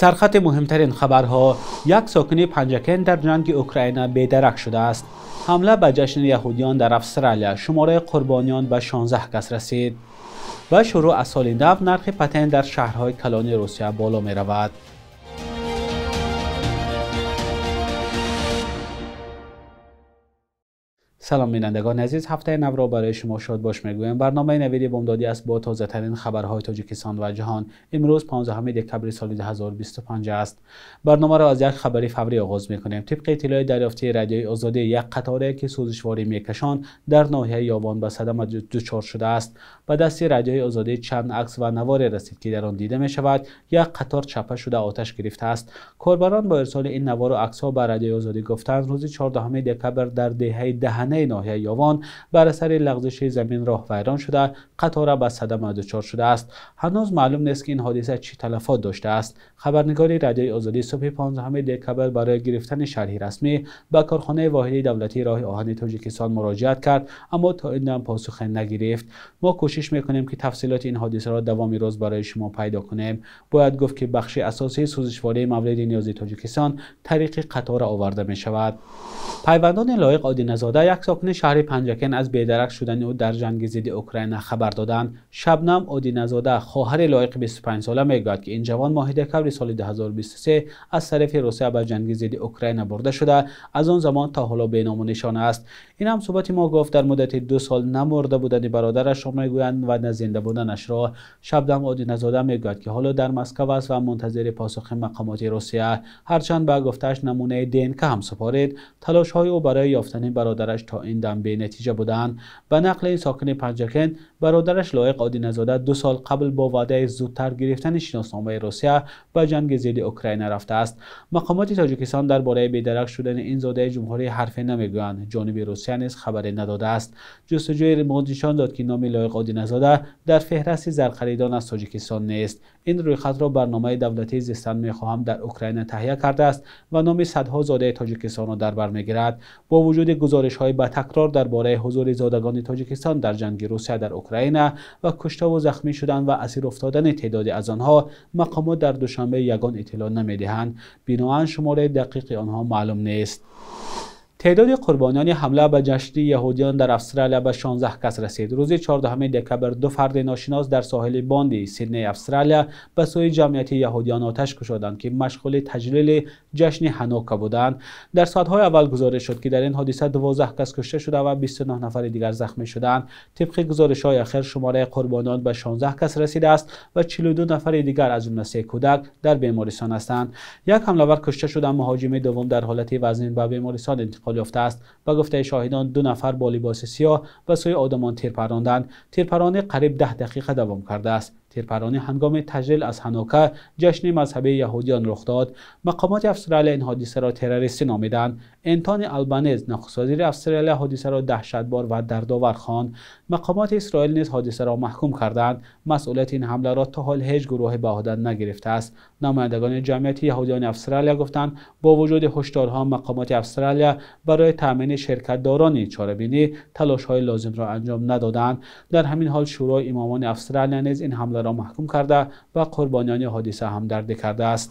Сархати муҳимтарин хабарҳо: як сокини Панҷакент дар ҷанги Украина бедарак шудааст. Ҳамла ба ҷашни яҳудиён дар Австралия, шумораи қурбониён ба 16 кас расид. Ва шурӯъ аз соли нав нархи патент дар шаҳрҳои калони Русия боло меравад. Салом бинандагони азиз, ҳафтаи навро барои шумо шодбош мегӯям. Барномаи навиди бомдодӣ аст бо тозатарин хабарҳои Тоҷикистон ва ҷаҳон. Имрӯз 15 декабри соли 2025 аст. Барномаро аз як хабари фаврӣ оғоз мекунем. Тибқи иттилои дарёфтии Радиои Озодӣ, як қаторе ки сӯзишворӣ мекашонд дар ноҳияи Ёвон ба садама дучор шудааст. Ба дасти Радиои Озодӣ чанд акс ва наворе расид, ки дар он дида мешавад як қатор чапа шуда оташ гирифтааст. Корбарон бо ирсоли ин навору аксҳо ба Радиои Озодӣ гуфтанд, рӯзи 14 декабр дар деҳаи Даҳана ноҳияи Ёвон бар асари лағзиши замин роҳ вайрон шуда, қатора ба садама дучор шудааст. Ҳанӯз маълум нест, ки ин ҳодиса чӣ талафот доштааст. Хабарнигори Радиои Озодӣ субҳи 15 декабр барои гирифтани шарҳи расмӣ ба корхонаи воҳиди давлатии роҳи оҳани Тоҷикистон муроҷиат кард, аммо то ин дам посухе нагирифт. Мо кӯшиш мекунем, ки тафсилоти ин ҳодисаро давоми рӯз барои шумо пайдо кунем. Бояд гуфт, ки бахши асосии сӯзишвории мавриди ниёзи Тоҷикистон тариқи қатора оварда мешавад. Пайвандони Лоиқ Одиназода, як сокини шаҳри Панҷакент, аз бедарак шудани ӯ дар ҷанги зидди Украина хабар доданд. Шабнам Одиназода, хоҳари Лоиқи 25-сола, мегӯяд, ки ин ҷавон моҳи декабри соли 2023 аз тарафи Русия ба ҷанги зидди Украина бурда шуда, аз он замон то ҳоло беному нишон аст. Ин ҳамсӯҳбати мо гуфт, дар муддати 2 сол намурда будани бародарашро мегӯянд ва на зинда буданашро. Шабнам Одиназода мегӯяд, ки ҳоло дар Москва аст ва мунтазири посухи мақомоти Русия. Ҳарчанд ба гуфтааш намунаи ДНК ҳам супорид, талошҳои ӯ барои ёфтани бародараш то ин дам бенатиҷа буданд. Ба нақли ин сокини Панҷакент, бародараш Лоиқ Одиназода 2 сол қабл бо ваъдаи зудтар гирифтани шиносномаи Русия ба ҷанги зидди Украина рафтааст. Мақомоти Тоҷикистон дар бораи бедарак шудани ин зодаи ҷумҳурӣ ҳарфе намегӯянд. Ҷониби Русия низ хабаре надодааст. Ҷустуҷӯи мо нишон дод, ки номи Лоиқ Одиназода дар феҳристи зархаридон аз Тоҷикистон нест. Ин рӯйхатро барномаи давлатии зистан мехоҳам дар Украина таҳия кардааст ва номи садҳо зодаи Тоҷикистонро дар бар мегирад. Бо вуҷуди гузоришҳои ба такрор дар бораи ҳузури зодагони Тоҷикистон дар ҷанги Русия дар Украина ва куштаву захмӣ шудан ва асир афтодани теъдоде аз онҳо, мақомот дар Душанбе ягон иттилоъ намедиҳанд. Биноан шумораи дақиқи онҳо маълум нест. Теъдоди қурбониёни ҳамла ба ҷашни яҳудиён дар Австралия ба 16 кас расид. Рӯзи 14 декабр ду фарди ношинос дар соҳили Бонди Сидней Австралия ба сӯи ҷамъияти яҳудиён оташ кушоданд, ки машғули таҷлили ҷашни Ҳанука буданд. Дар соатҳои аввал гузориш шуд, ки дар ин ҳодиса 12 кас кушта шуда ва 29 нафари дигар захмӣ шуданд. Тибқи гузоришҳои ахир, шумораи қурбониён ба 16 кас расидааст ва 42 нафари дигар, аз ҷумла 3 кӯдак, дар бемористон ҳастанд. Як ҳамлавар кушта шуда, муҳоҷими дуввум дар ҳолати вазнин ба бемористон интиқол ёфтааст. Ба гуфтаи шоҳидон, 2 нафар бо либоси сиёҳ ба сӯи одамон тир паронданд. Тирпаронӣ қариб 10 дақиқа давом кардааст. Тирпаронӣ ҳангоми таҷлил аз Ҳанука, ҷашни мазҳабии яҳудиён, рух дод. Мақомоти Австралия ин ҳодисаро террористӣ номиданд. Энтони Албанез, нахуствазири Австралия, ҳодисаро даҳшатбор ва дардовар хонд. Мақомоти Исроил низ ҳодисаро маҳкум карданд. Масъулияти ин ҳамларо то ҳол ҳеҷ гурӯҳе ба уҳда нагирифтааст. Намояндагони ҷамъияти яҳудиёни Австралия гуфтанд, бо вуҷуди ҳушдорҳо мақомоти Австралия барои таъмини ширкатдорони чорабинӣ талошҳои лозимро анҷом надоданд. Дар ҳамин ҳол Шӯрои имомони Австралия низ ин ҳамларо маҳкум карда ва қурбониёни ҳодиса ҳамдардӣ кардааст.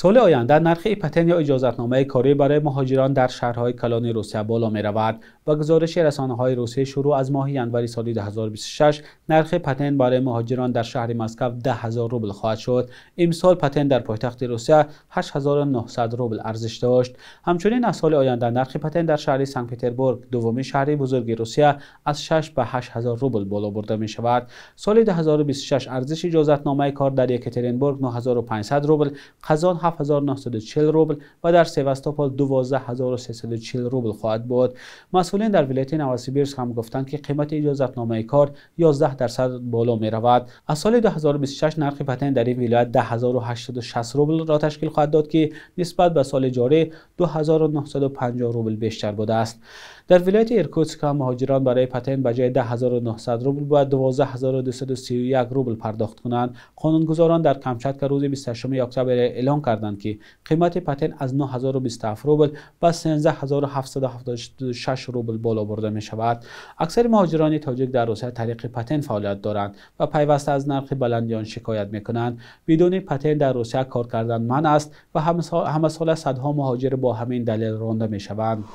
Соли оянда нархи патент ё иҷозатномаи корӣ барои муҳоҷирон дар шаҳрҳои калони Русия боло меравад. Ба гузориши расонаҳои Русия, шурӯъ аз моҳи январи соли 2026 нархи патент барои муҳоҷирон дар шаҳри Москва 10 000 рубл хоҳад шуд. Имсол патент дар пойтахти Русия 8900 рубл арзиш дошт. Ҳамчунин аз соли оянда нархи патент дар шаҳри Санкт-Петербург, дуввумин шаҳри бузурги Русия, аз 6 ба 8000 рубл боло бурда мешавад. Соли 2026 арзиши иҷозатномаи кор дар Екатеринбург 9500 рубл, Қазон 7940 рубл ва дар Севастопол 12340 рубл хоҳад буд. Масъулин дар вилояти Новосибирск ҳам гуфтанд, ки қимати иҷозатномаи кор 11% боло меравад. Аз соли 2026 нархи патент дар ин вилоят 10860 рублро ташкил хоҳад дод, ки нисбат ба соли ҷорӣ 2950 рубл бештар будааст. Дар вилояти Иркутск ҳам муҳоҷирон барои патент ба ҷои 10 900 рубл бояд 12 231 рубл пардохт кунанд. Қонунгузорон дар Камчатка рӯзи 28 октябр эълон карданд, ки қимати патент аз 9027 рубл ба 13 776 рубл боло бурда мешавад. Аксари муҳоҷирони тоҷик дар Русия тариқи патент фаъолият доранд ва пайваста аз нархи баланди он шикоят мекунанд. Бидуни патент дар Русия кор кардан манъ аст ва ҳамасола садҳо муҳоҷир бо ҳамин далел ронда мешаванд.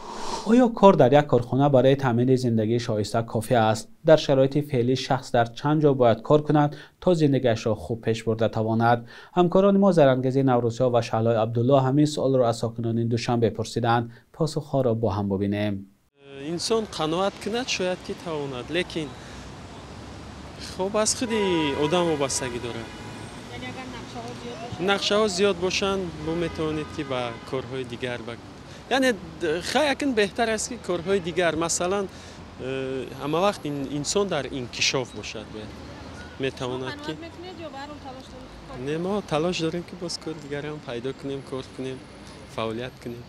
Оё кор дар як корхона барои таъмини зиндагии шоиста кофӣ аст? Дар шароити феълӣ шахс дар чанд ҷо бояд кор кунад, то зиндагиашро хуб пеш бурда тавонад? Ҳамкорони мо Зарангези Наврӯзиёр ва Шаҳлои Абдулло ҳамин суолро аз сокинони Душанбе пурсиданд. Посухҳоро бо ҳам бубинем. Инсон қаноат кунад, шояд ки тавонад, лекин хуб, аз худи одам вобастагӣ дорад. Нақшаҳо зиёд бошанд, бо метавонед, ки ба корҳои дигар, яъне хай, акн беҳтар аст, ки корҳои дигар, масалан, ҳама вақт инсон дар инкишоф бошад, метавонад ки. Не, мо талош дорем, ки боз кор дигарам пайдо кунем, кор кунем, фаъолият кунем.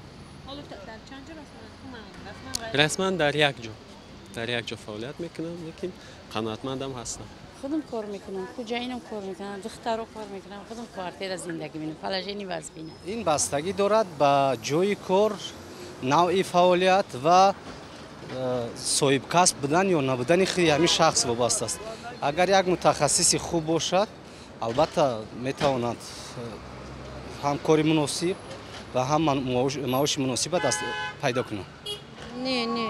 Расман дар як ҷо фаъолият мекунам, лекин қаноатмандам ҳастам. Худам кор мекунам, хӯҷаинам кор мекунам, духтаро кор мекунам, худам квартира зиндагӣ менам, положение вазбина. Ин бастагӣ дорад ба ҷои кор, навъи фаъолият ва соҳибкасб будан ё набудани худи ҳамин шахс вобаста аст. Агар як мутахассиси хуб бошад, албатта, метавонад ҳам кори муносиб ва ҳам маоши муносиба даст пайдо кунад. Не, не,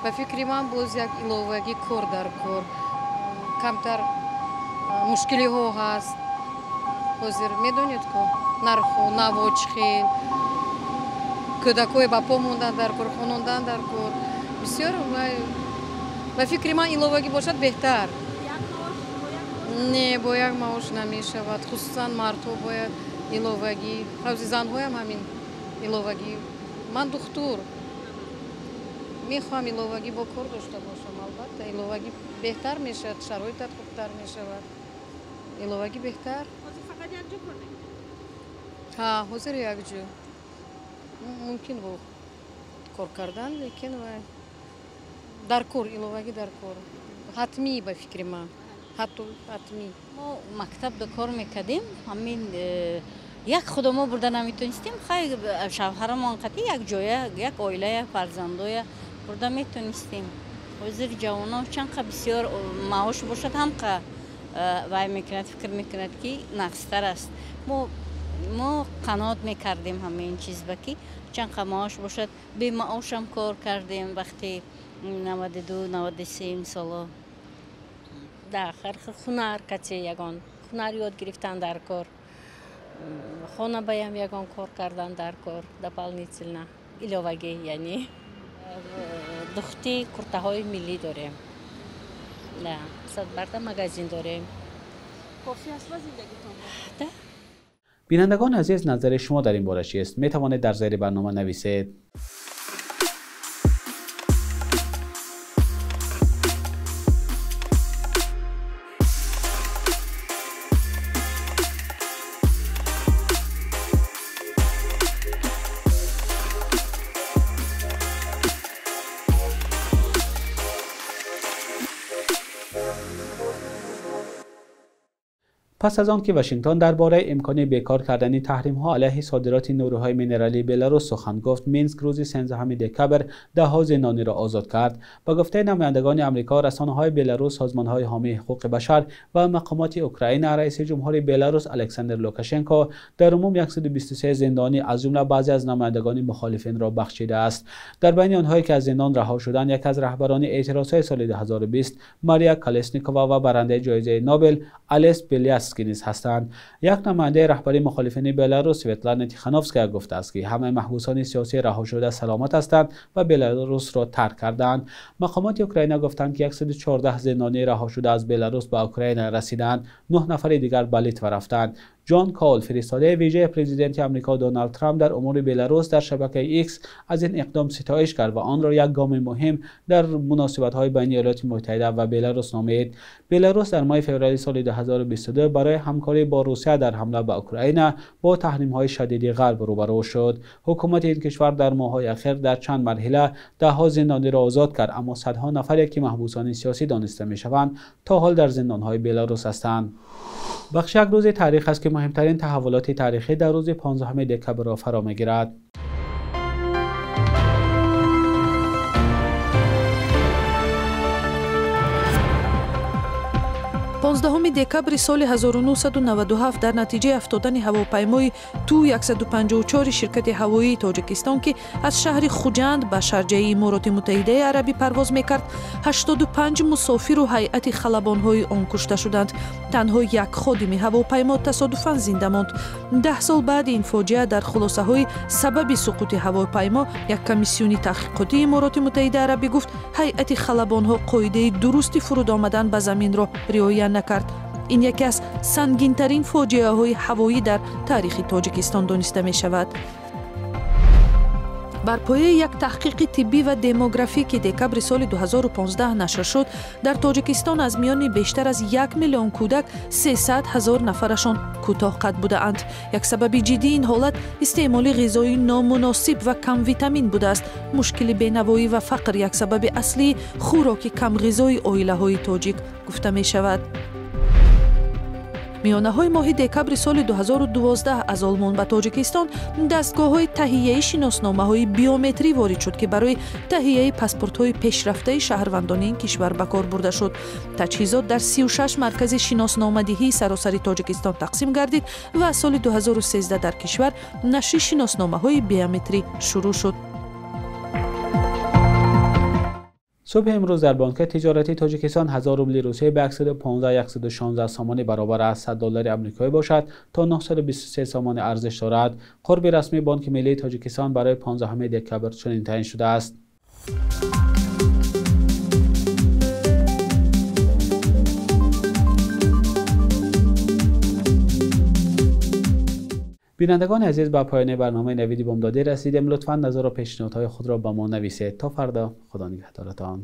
ба фикри ман, боз як иловагӣ кор дар кор. Камтар мушкилиҳо ҳаст ҳозир, медонед ку, нарху наво чӣ хел, кӯдакҳое ба по мондан дар кор, хонондан дар кор бисёр. Ба фикри ман, иловагӣ бошад беҳтар. Не, бо як маош намешавад, хусусан мардҳо бояд иловагӣ, ҳавзи занҳоям ҳамин иловагӣ. Ман духтур, мехоҳам иловагӣ бо кор дошта бошам. Албатта, иловагӣ беҳтар мешавад, шароитат хубтар мешавад, иловагӣ беҳтар. Ҳа, ҳозир якҷо мумкин бо кор кардан, лекин дар кор иловагӣ дар кор ҳатмӣ, ба фикри ман, ҳатто ҳатмӣ. Мо мактабда кор мекардем, ҳамин як худомо бурда наметонистем. Хай, шавҳарамон қати як ҷоя, як оилая, фарзандоя бурда метонистем. Ҳозир ҷавонон чанд қа бисёр маош бошад, ҳамқа вай мекунад, фикр мекунад, ки нақстар аст. Мо қаноат мекардем ҳамаи ин чиз ба, ки чанд қа маош бошад, бемаошам кор кардем вақти 92, 93 соло. Да, ҳунар касе, ягон ҳунар ёд гирифтан дар кор, хона баям ягон кор кардан дар кор, дополнительно иловагӣ, яъне духти куртаҳои миллӣ дорем, да, садбарда магазин дорем. Кофӣ аст ва зиндагитон? Да. Бинандагони азиз, назари шумо дар ин бора чист? Метавонед дар зери барнома нависед. Пас аз он ки Вашингтон дар бораи имкони бекор кардани таҳримҳо алайҳи содироти нурӯҳои минералии Беларус сухан гуфт, Минск рӯзи 13 декабр даҳҳо зиндониро озод кард. Ба гуфтаи намояндагони Амрико, расонаҳои Беларус, созмонҳои ҳомии ҳуқуқи башар ва мақомоти Украина, раиси ҷумҳури Беларус Александр Лукашенко дар умум 123 зиндонӣ, аз ҷумла баъзе аз намояндагони мухолифинро бахшидааст. Дар байни онҳое ки аз зиндон раҳо шуданд, яке аз раҳбарони эътирозҳои соли 2020 Мария Колесникова ва барандаи ҷоизаи Нобел Алес Беляцкий низ ҳастанд. Як намояндаи раҳбари мухолифини Беларус Светлана Тихановская гуфтааст, ки ҳамаи маҳбусони сиёсӣ раҳошуда саломат ҳастанд ва Беларусро тарк карданд. Мақомоти Украина гуфтанд, ки 114 зиндонии раҳошуда аз Беларус ба Украина расиданд, нӯҳ нафари дигар ба Литва рафтанд. Ҷон Кол, фиристодаи вижаи президенти Амрико Доналд Трамп дар умури Беларус, дар шабакаи Икс аз ин иқдом ситоиш кард ва онро як гоми муҳим дар муносибатҳои байни Иёлоти Муттаҳида ва Беларус номид. Беларус дар моҳи феврали соли 2022 барои ҳамкорӣ бо Русия дар ҳамла ба Украина бо таҳримҳои шадиди Ғарб рӯбарӯ шуд. Ҳукумати ин кишвар дар моҳҳои ахир дар чанд марҳила даҳҳо зиндониро озод кард, аммо садҳо нафаре ки маҳбусони сиёсӣ дониста мешаванд, то ҳол дар зиндонҳои Беларус ҳастанд. Бахши як рӯзи таърих аст ки муҳимтарин таҳаввулоти таърихӣ дар рӯзи 15 декабрро фаро мегирад. 15 декабри соли 1997 дар натиҷаи афтодани ҳавопаймои Ту-154 ширкати ҳавоии Тоҷикистон, ки аз шаҳри Хуҷанд ба Шарҷаи Имороти Муттаҳидаи Арабӣ парвоз мекард, 85 мусофиру ҳайати халабонҳои он кушта шуданд. Танҳо як ходими ҳавопаймо тасодуфан зинда монд. 10 сол баъди ин фоҷиа дар хулосаҳои сабаби суқути ҳавопаймо як комиссиони таҳқиқотии Имороти Муттаҳидаи Арабӣ гуфт, ҳайати халабонҳо қоидаи дурусти фуруд омадан ба заминро риоя накард. Ин яке аз сангинтарин фоҷиаҳои ҳавоӣ дар таърихи Тоҷикистон дониста мешавад. Бар пояи як таҳқиқи тиббӣ ва демографӣ, ки декабри соли 2015 нашр шуд, дар Тоҷикистон аз миёни бештар аз 1 миллион кӯдак 300 ҳазор нафарашон кӯтоҳқад будаанд. Як сабаби ҷиддии ин ҳолат истеъмоли ғизои номуносиб ва камвитамин будааст. Мушкили бенавоӣ ва фақр як сабаби аслии хӯроки камғизои оилаҳои тоҷик гуфта мешавад. Миёнаҳои моҳи декабри соли 2012 аз Олмон ба Тоҷикистон дастгоҳҳои таҳияи шиносномаҳои биометрӣ ворид шуд, ки барои таҳияи паспортҳои пешрафтаи шаҳрвандони ин кишвар ба кор бурда шуд. Таҷҳизот дар 36 маркази шиносномадиҳии саросари Тоҷикистон тақсим гардид ва аз соли 2013 дар кишвар нашри шиносномаҳои биометрӣ шурӯъ шуд. Субҳи имрӯз дар бонки тиҷоратии Тоҷикистон 1000 рубли Русия ба 115-116 сомонӣ баробар аст. 100 доллари амрикоӣ бошад то 923 сомонӣ арзиш дорад. Қурби расмии Бонки Миллии Тоҷикистон барои 15 декабр чунин таъин шудааст. Бинандагони азиз, ба поёни барномаи Навиди Бомдодӣ расидем. Лутфан назар ва пешниҳодҳои худро ба мо нависед. То фардо, Худо нигаҳдоратон.